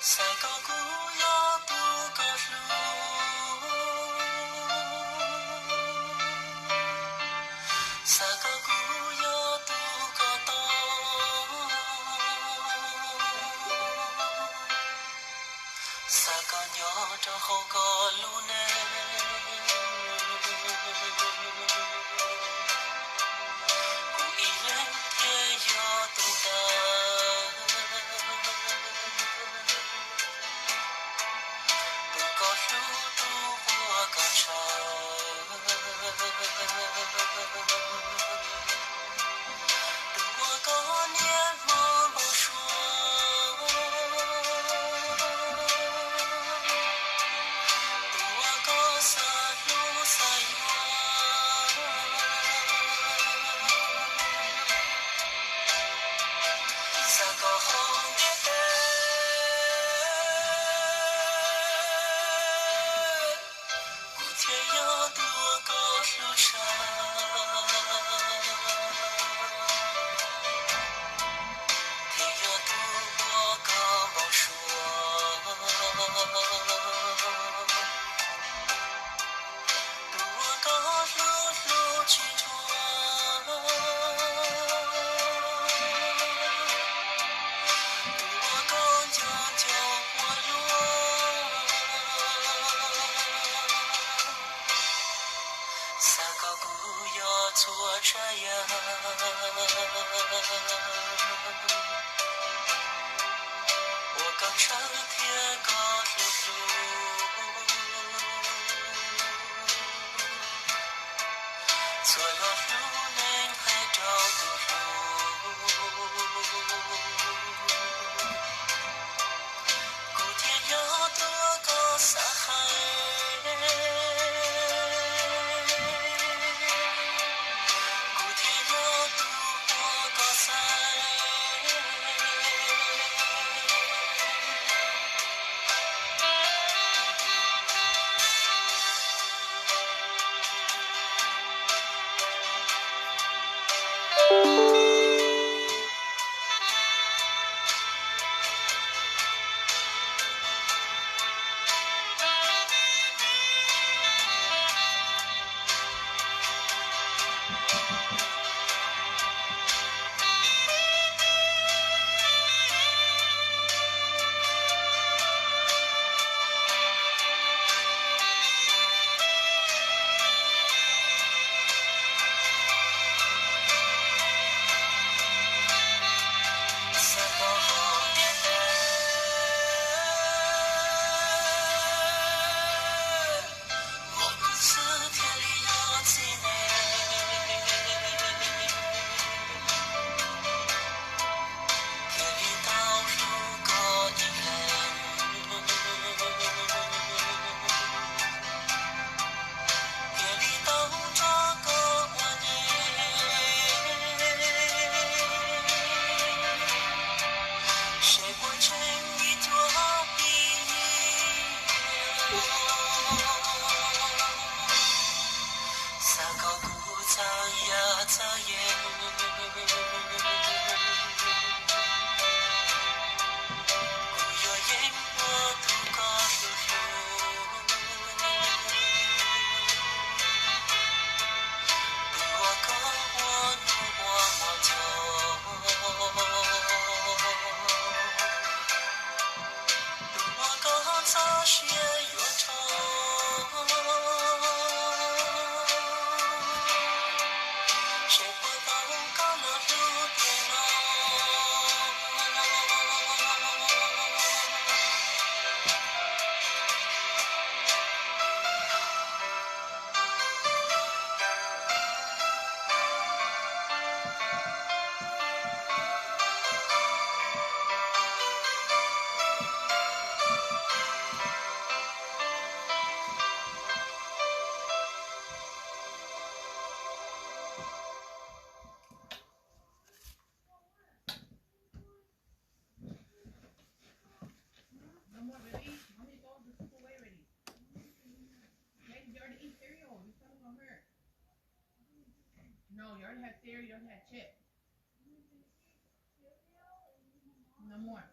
Xav kom kuv yog tus koj hlub, xav kom kuv yog tus koj tos, xav kom nyob rau hauv koj lub neej, kuv ib leeg thiaj yog tus ntawd. Tus koj hlub, tus uas koj ntshaw, tus uas koj niaj hmo npau suav, tus uas koj xav hlub xav yuav, xav kom hauv ntiaj teb kuv thiaj yog tus uas koj hlub tshaj, thiaj yog tus uas koj npau suav, tus uas koj hlub hlub tsis dhuav, tus uas koj nco nco quas yuav. Xav kom kuv yog txhua tsav yam uas koj ntshaw thiab koj hlub hlub, txhua lo lus neeg hais rau tus hlub, kuv thiaj yog tus uas koj xav hais, kuv thiaj yog tus uas koj xaiv. Muaj kuv xwb thiaj li yog txiv neej, thiaj li tau hlub koj ib leeg, thiaj li tau nrog koj ua neej. Seb puas ntseeg ib cuab pib yig, xav kom kuv txhawj yam txhawj yees, kuv yuav yeej ua tus koj hlub hlub, tus uas koj ua nus ua hmo nco, tus uas koj txoj sia yuav rho. Seb puas tau koj los hlub tiag no. No more, baby. Mommy told the school already. Baby, you already eat cereal. Your stomach gonna hurt. No, you already had cereal. You already had chips. No more.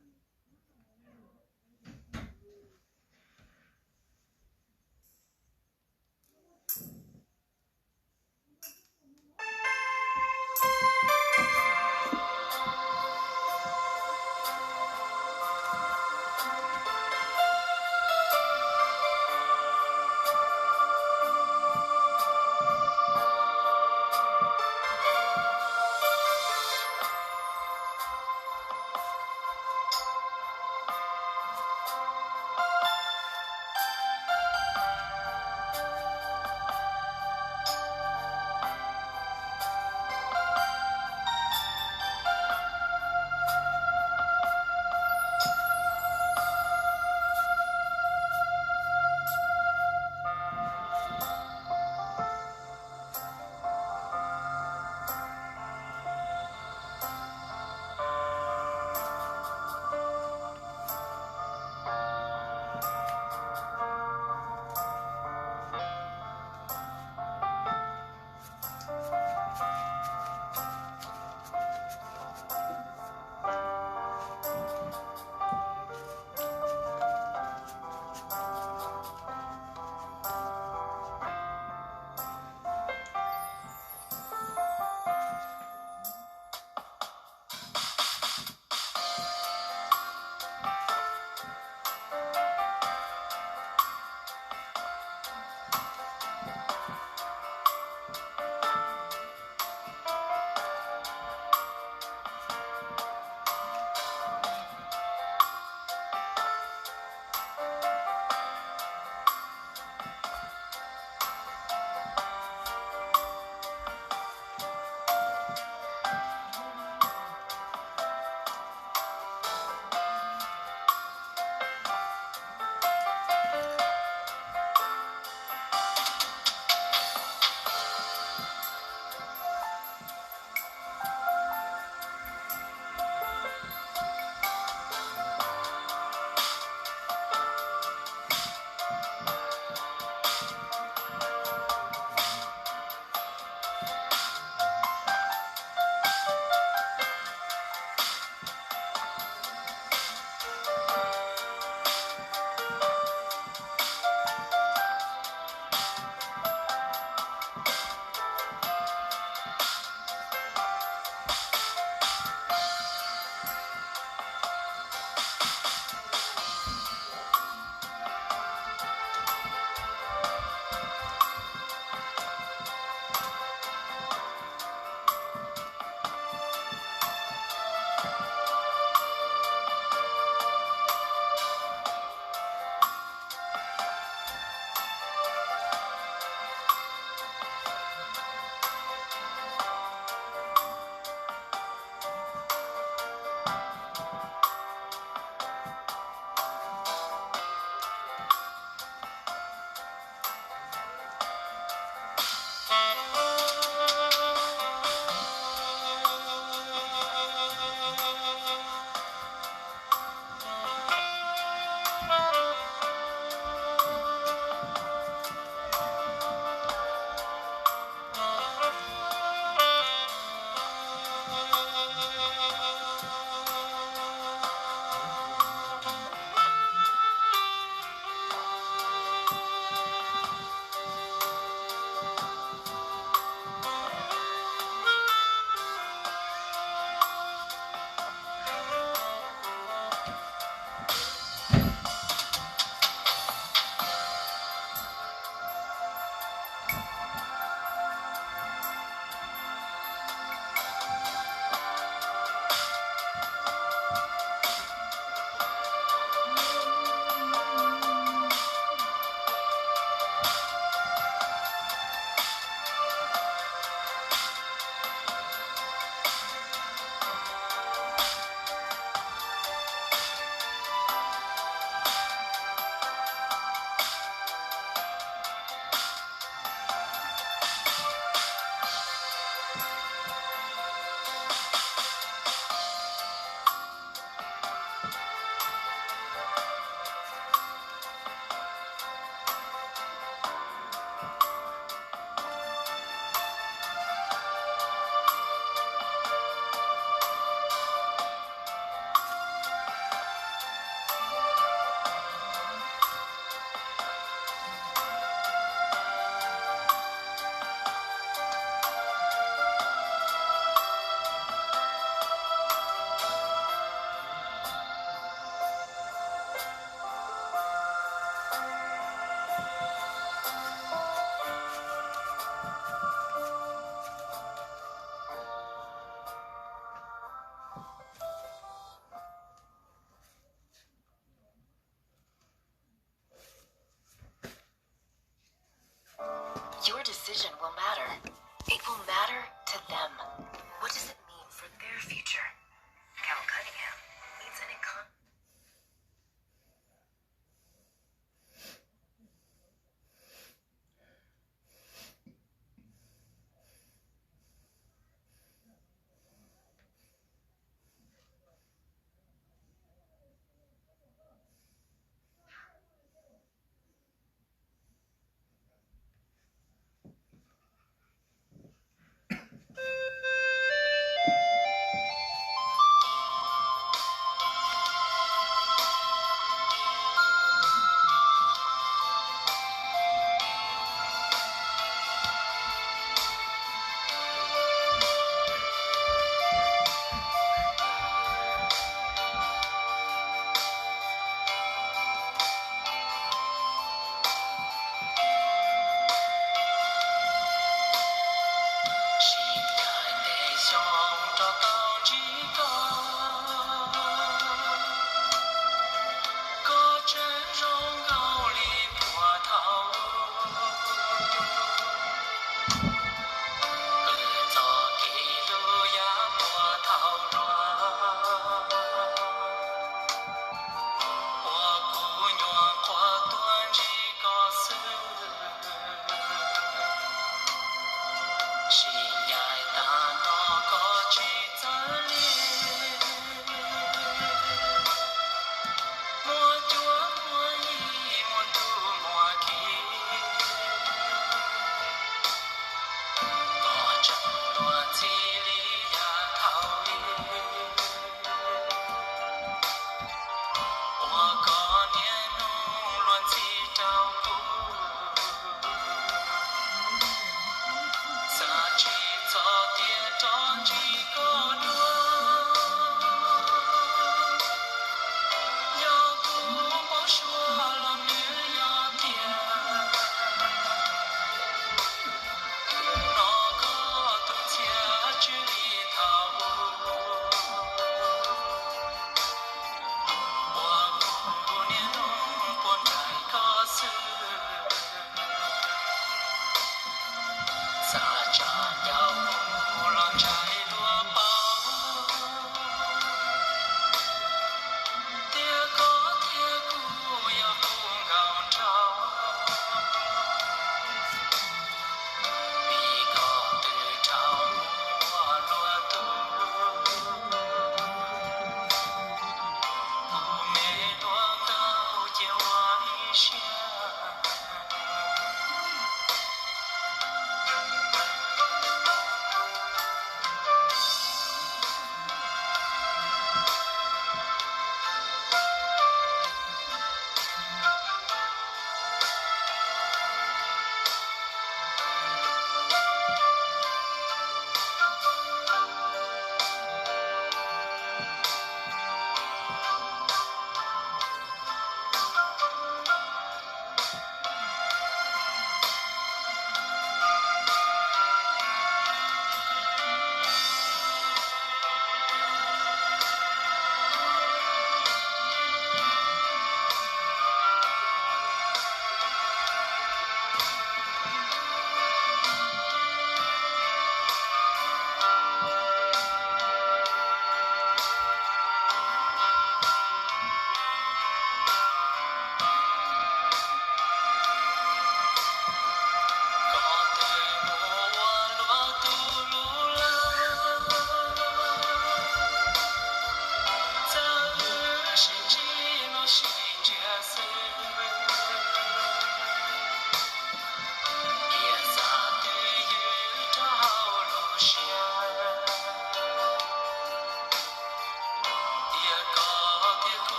Sib ncaim ntev xyoo rau tau ntsib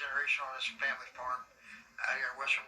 generation on this family farm out here in Western.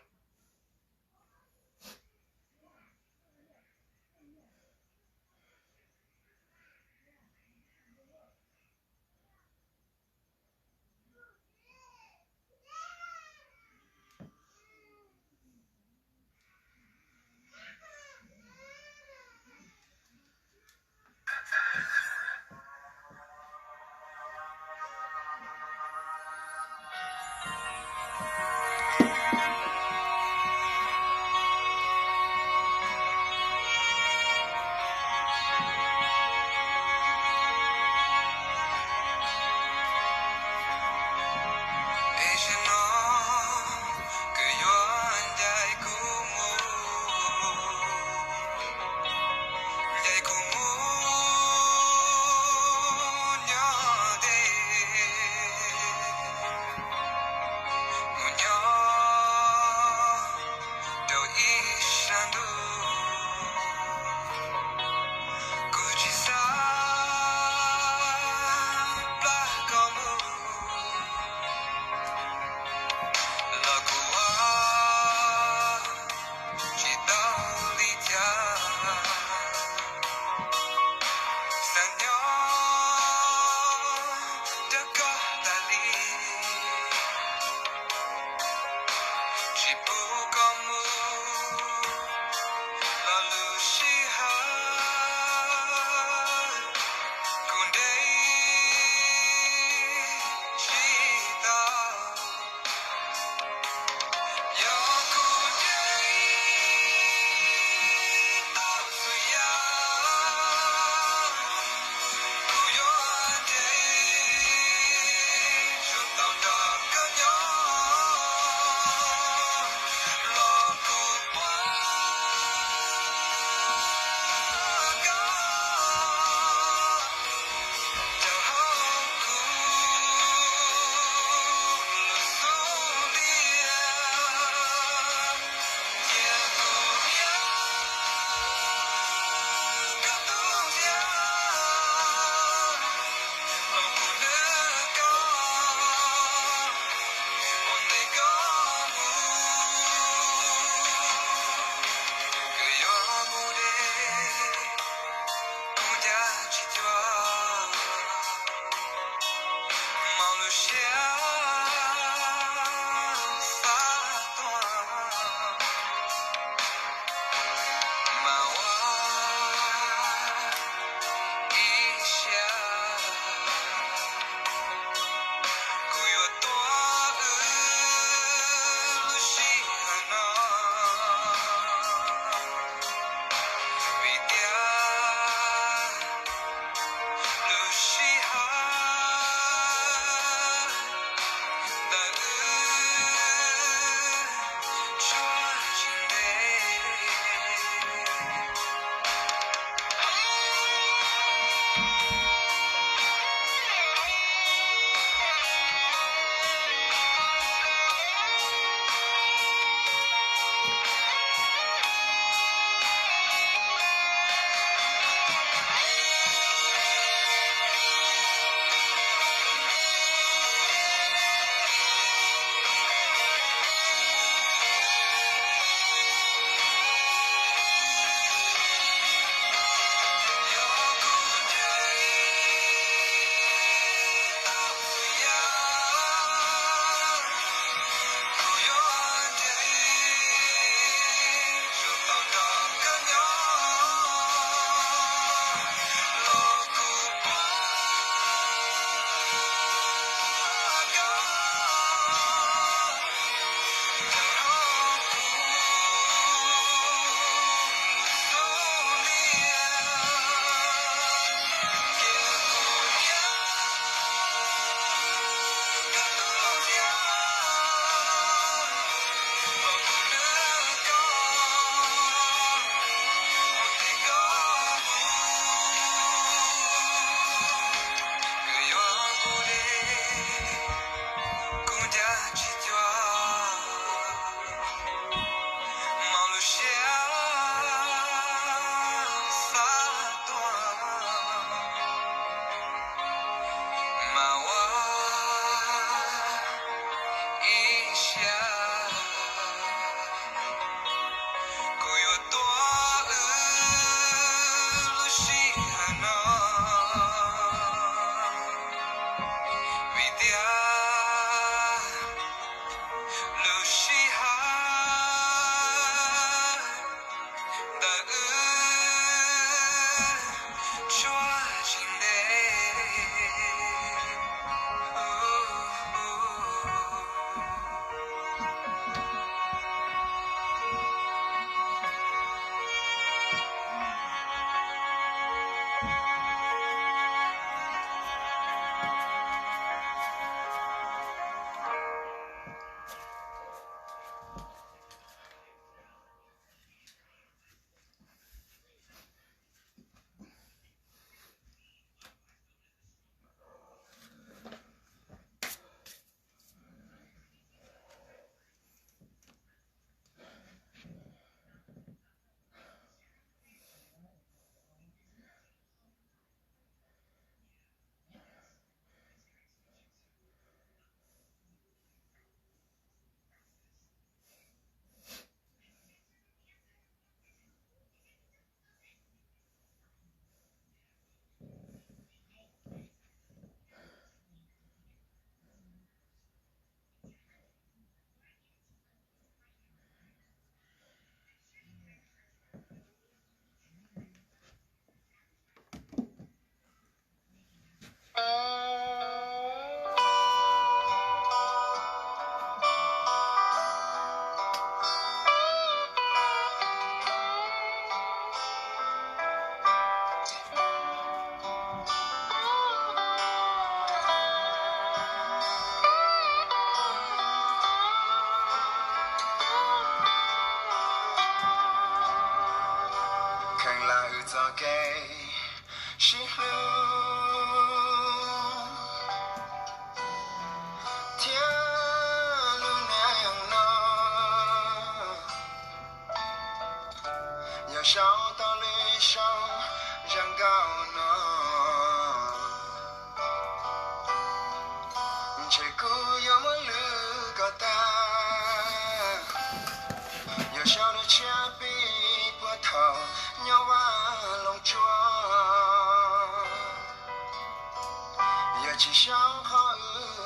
Tsis xyaum qhov wb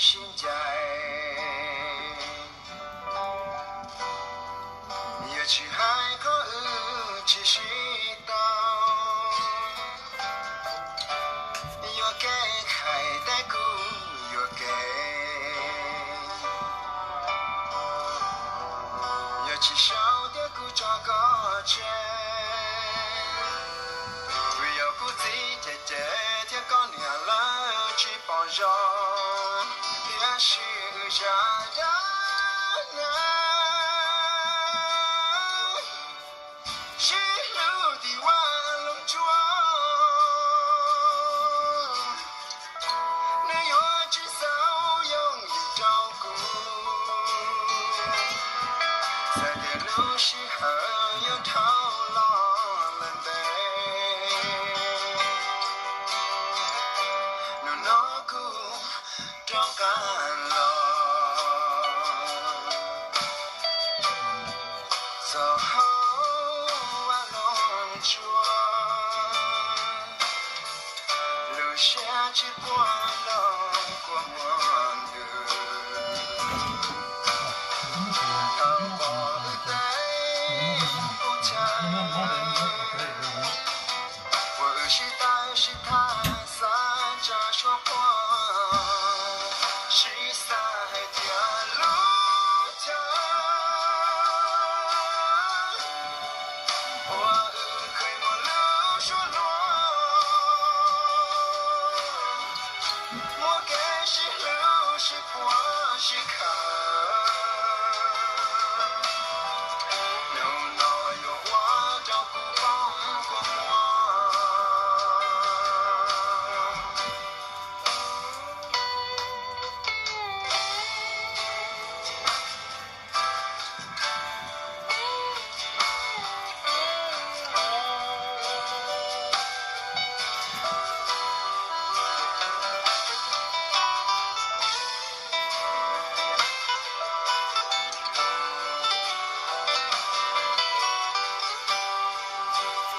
sib ncaim, yuav tsis hais qhov wb tsis sib tau. Yuam kev hais tias kuv yuam kev, yog tsis xyaum tias kuv tso koj tseg. Vim yog kuv txiv cem cem thiab koj niam lawv tsis pom zoo, tiam sis wb zaj dab neeg sib hlub tim vaj loog tsuas, nws yuav tsis xav yoo yim rau kuv. Txawm tias lub sij hawm yuav dhau los lawm ntev, hnub no kuv rov qab los txog hauv vaj loog tsuas, lub siab tsis puag los kua muag ntws. Thaum pom wb teb kuv chaw, uas wb sib tawm sib tham xav tsa suab quaj, sib xav hais tias lub chaw uas wb kheev muaj lub suab hluas, muaj kev sib hlub sib puag sib khawm. Hnub no yuav ua rau kuv poob kua muag.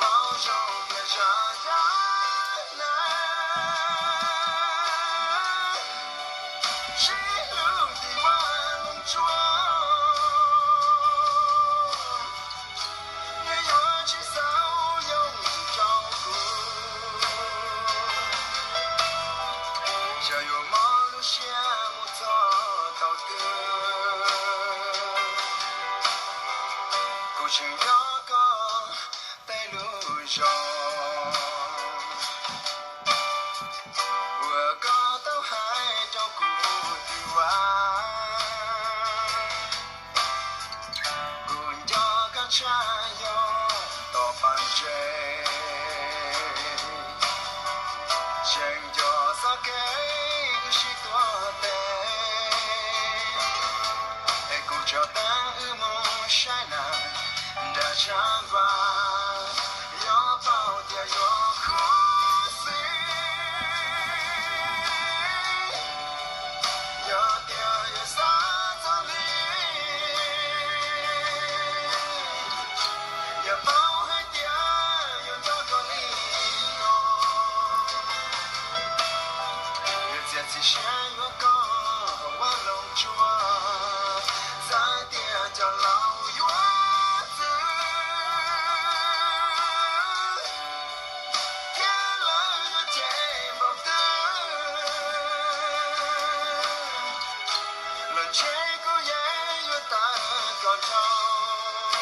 Paub zoo tias zaj dab neeg sib hlub tim vaj loog tsuas, nws yuav tsis xav yoo yim rau kuv. Xyov yuav mob lub siab mus txog thaum twg, kuv tseem nco koj tej lus zoo uas koj tau hais rau kuv twb vag. Kuv nco koj tshaj yog tom pas ntses, tseem nco txoj kev wb sib tuav tes, es kuv tso teeb wb mus saib nas nram tshav npas, yuav paub tias yuav khuv xim, yog tias yuav xav txog li, yog paub hais tias yuav nco koj li no, yuav txiav txim siab yuav koj hauv vaj loog tsuas, txawm tias cov laus yuav txwv thiab lawv yuav cem npaum twg los ntshe kuv yeej yuav tawm koj nrog,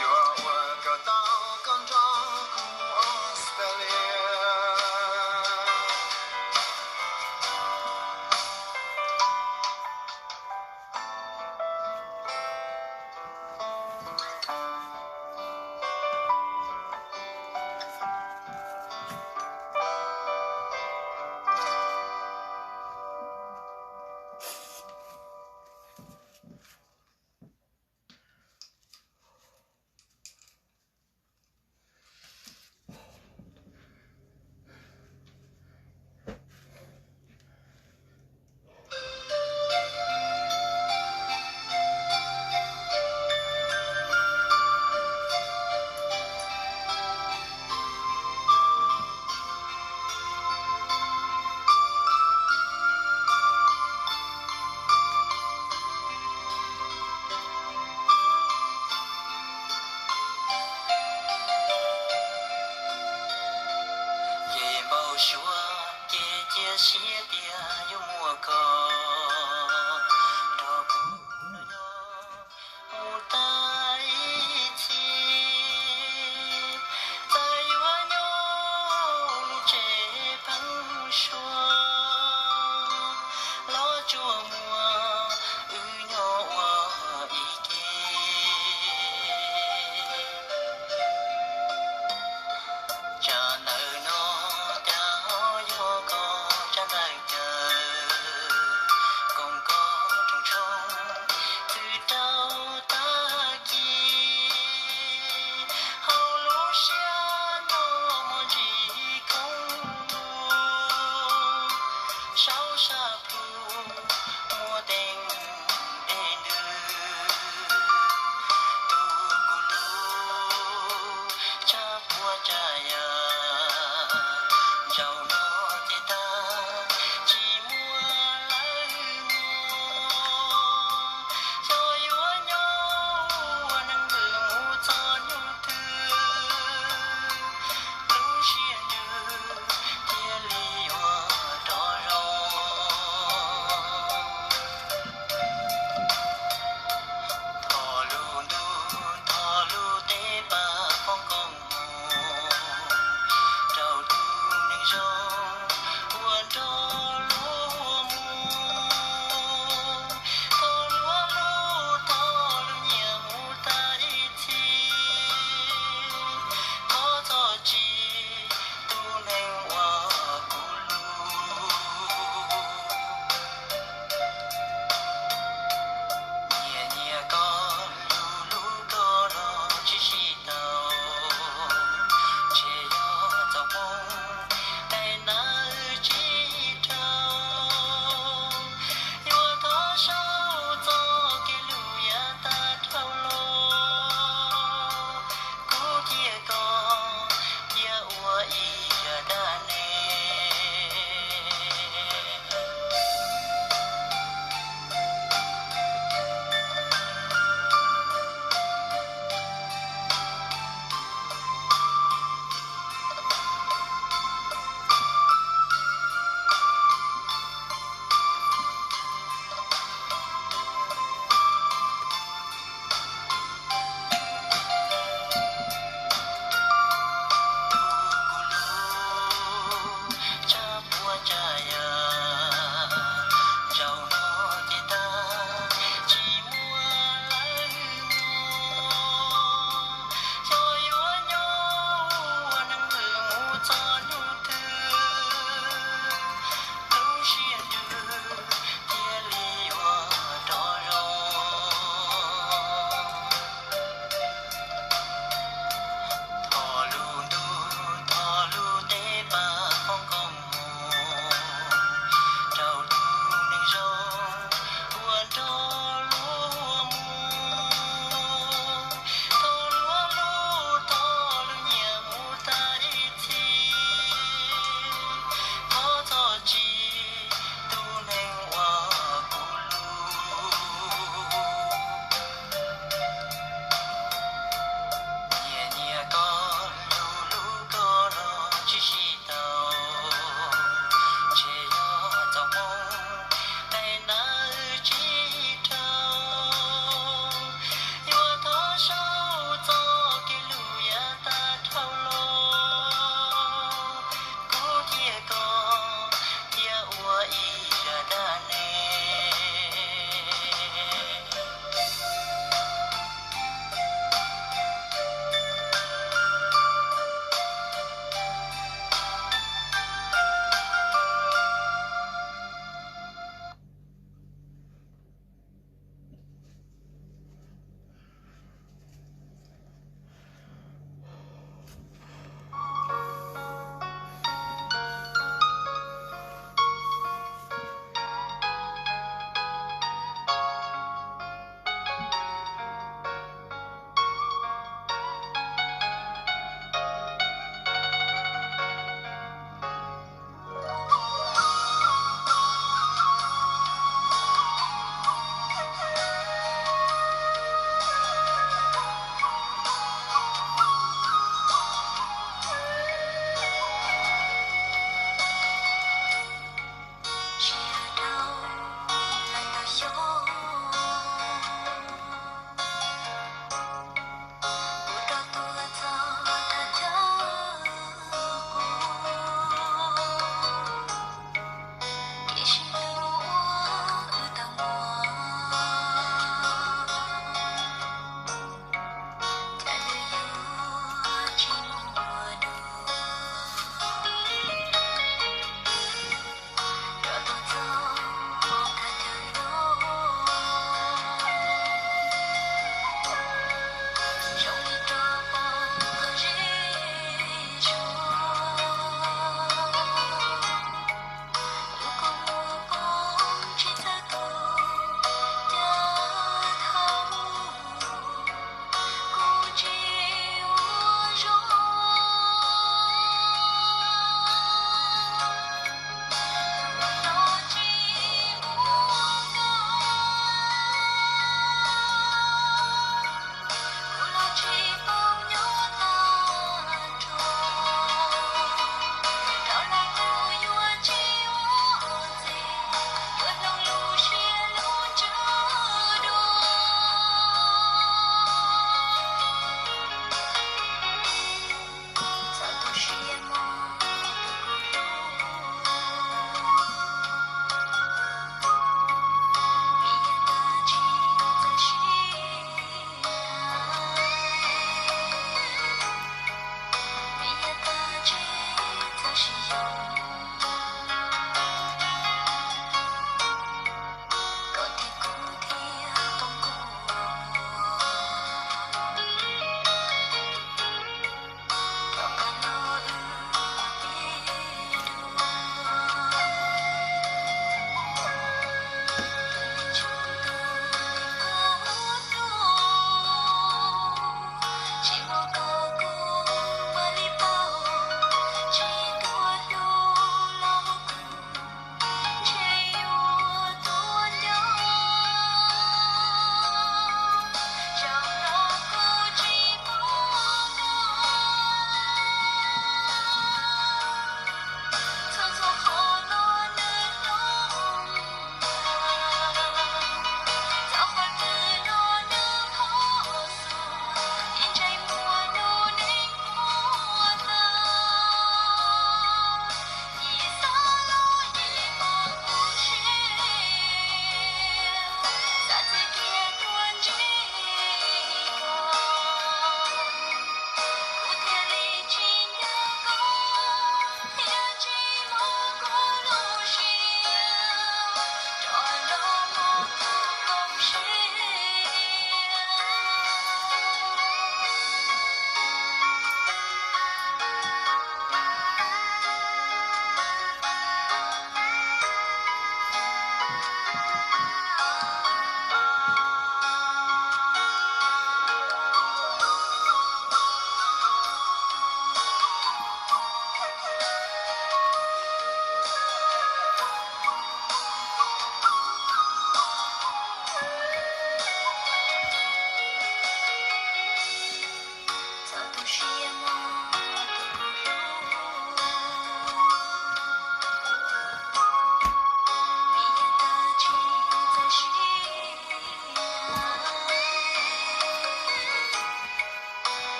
yuav ua kom tau koj nrog kuv mus Australia. Siab tias yuav muaj koj nrog kuv nyob mus tag ib txhis. Txawm yuav nyob lub tsev pheeb suab los tsuas muaj wb nyob ua ib ke. Tsam ntawm no cas ho yog koj tsab ntawv caw koom koj rooj tshoob txwm rau tag kis. Hauv lub siab no muaj ntsis khoob lug, saum sab plhu muaj teeb dej ntws. Tus kuv hlub tshaj puas tsav yam, zaum no ces tag tsis muaj lawm mog. Xyov yuav nyob ua neeg twg mus txog hnub twg, lub siab ntsws thiaj li yuav rov zoo. Thov lub ntuj thov lub teb pab foom koob hmoov rau tus neeg zoo uas nrog luag mus. Thov luag hlub thov luag nyiam mus tag ib txhis, thov txhob tsim tus neeg uas kuv hlub. Nyiam nyiam koj, hlub hlub koj los tsis sib tau, ntshe yog txoj hmoo dai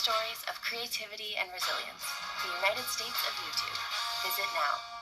Stories of creativity and resilience. The United States of YouTube. Visit now.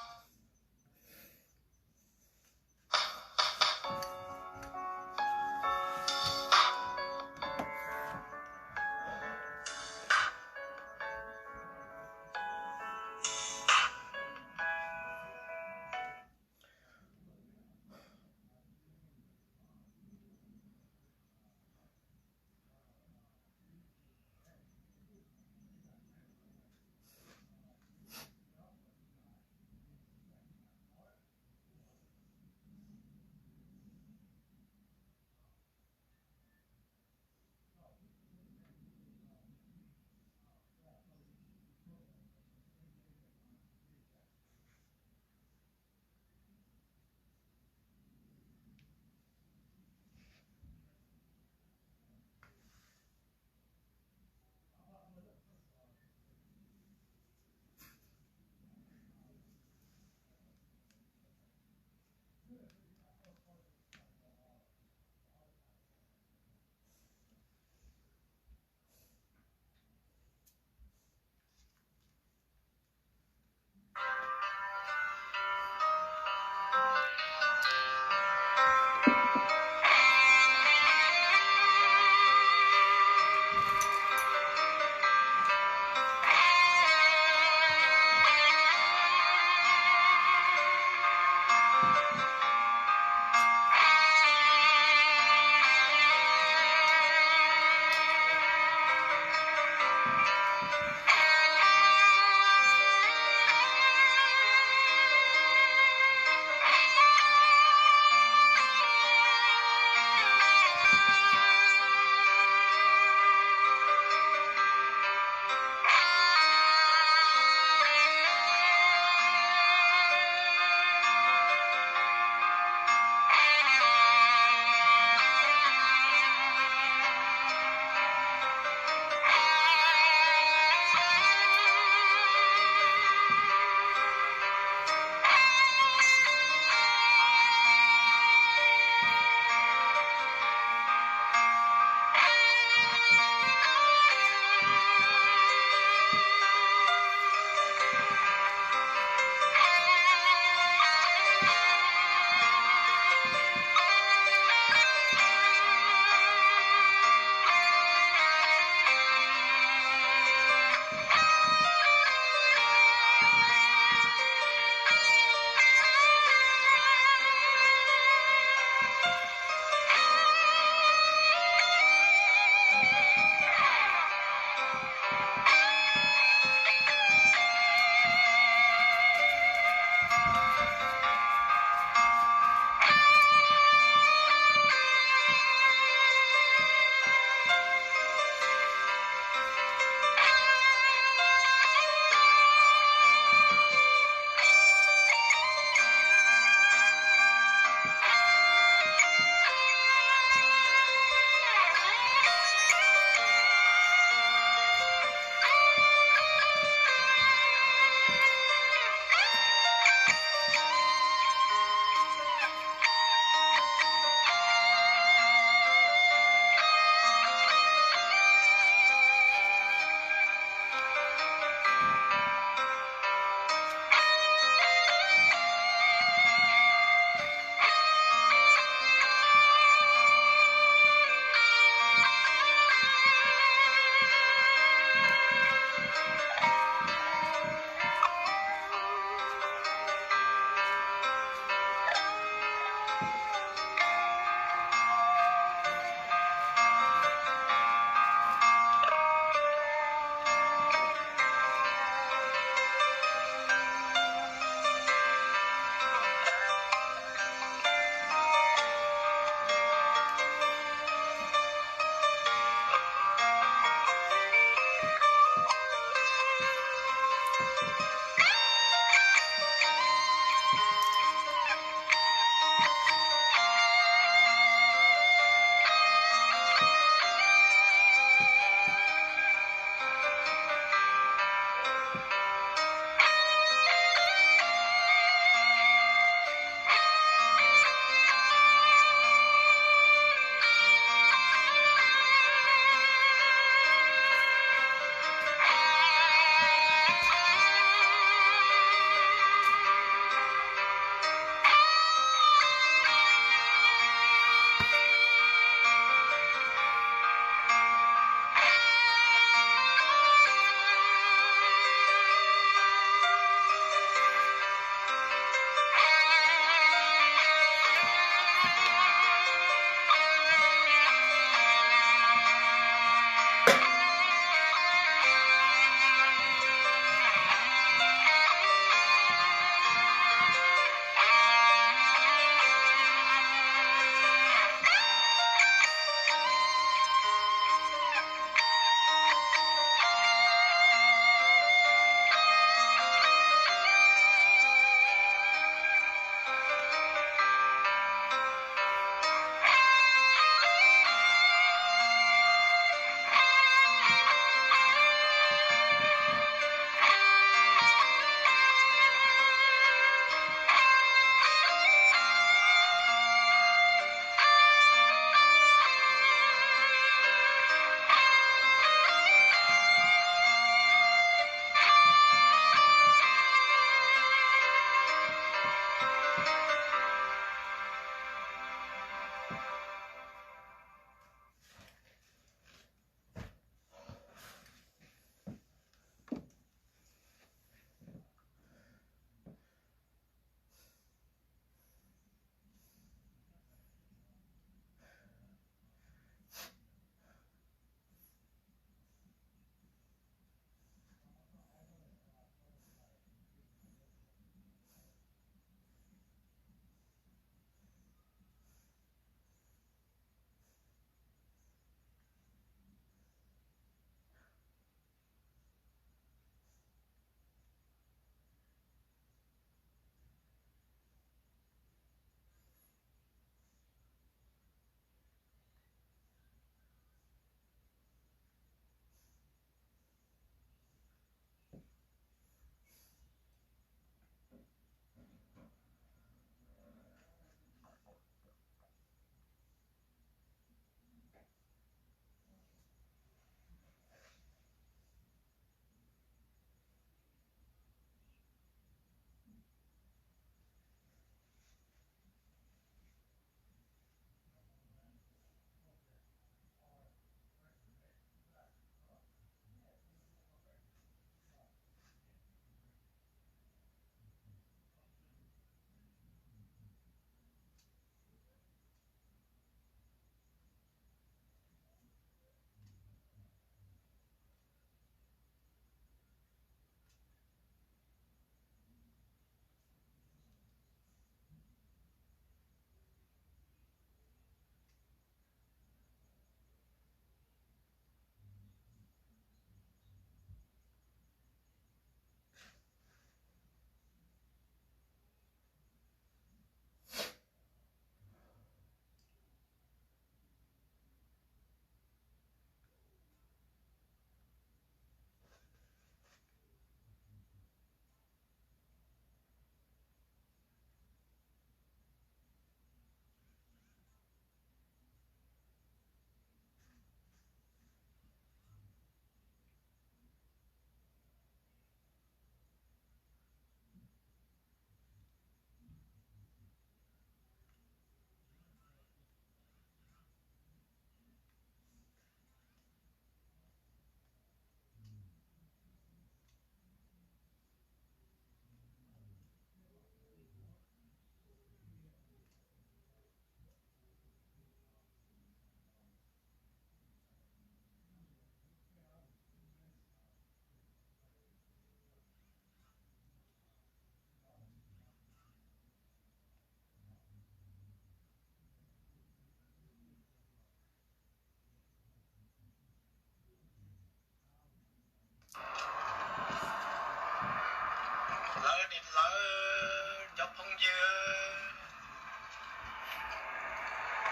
Lawv cov phooj ywg,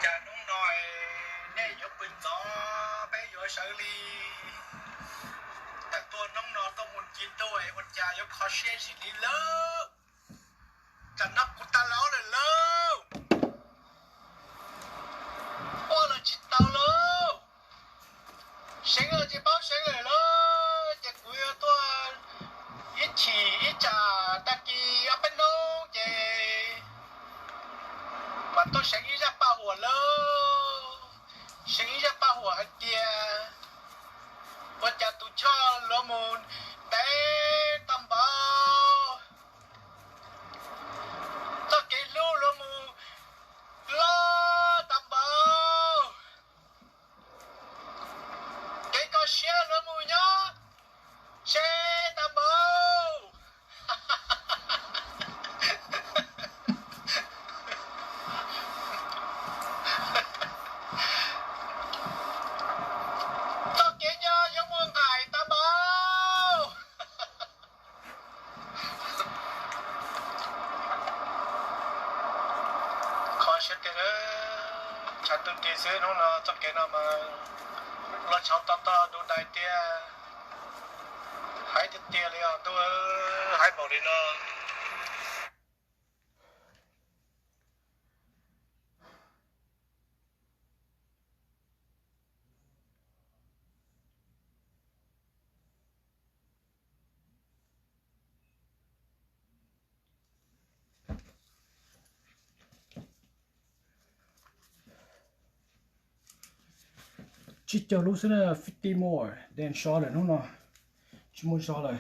cas hnub no nej yuav pw ntxov peb yuav sawv li. Tawm tuaj hnub no tuaj mus ci tuaj ua cas yuav kho siab zim li lauj. Tsam no kuv tas laus lawm lauj. Ua los tsis tau lauj. Seev los tsis paub seev lawm lauj, ces kuv yuav tuaj ib chim ib tsam tag kis ob peb hnub ces mam tuaj seev ib zaj paj huam lauj. Seev ib zaj paj huam hais tias ua cas tus choj luav mus ntev tau npaum, txoj kev hlub luav mus loj tau npaum, kev kho siab luav mus nyob tsev tau npaum. Txoj kev nyob yuav muaj nqaim tau npaum. Kho siab tiag, tshav ntuj ris xwb hnub no txoj kev no mas los tshauv to to du dais tiag. Haib tiag tiag li os ntuj, haib npaum li no. Tsib caug lub xwb na, fifty more, then so lawm hnub no, tsis muaj zog lawm.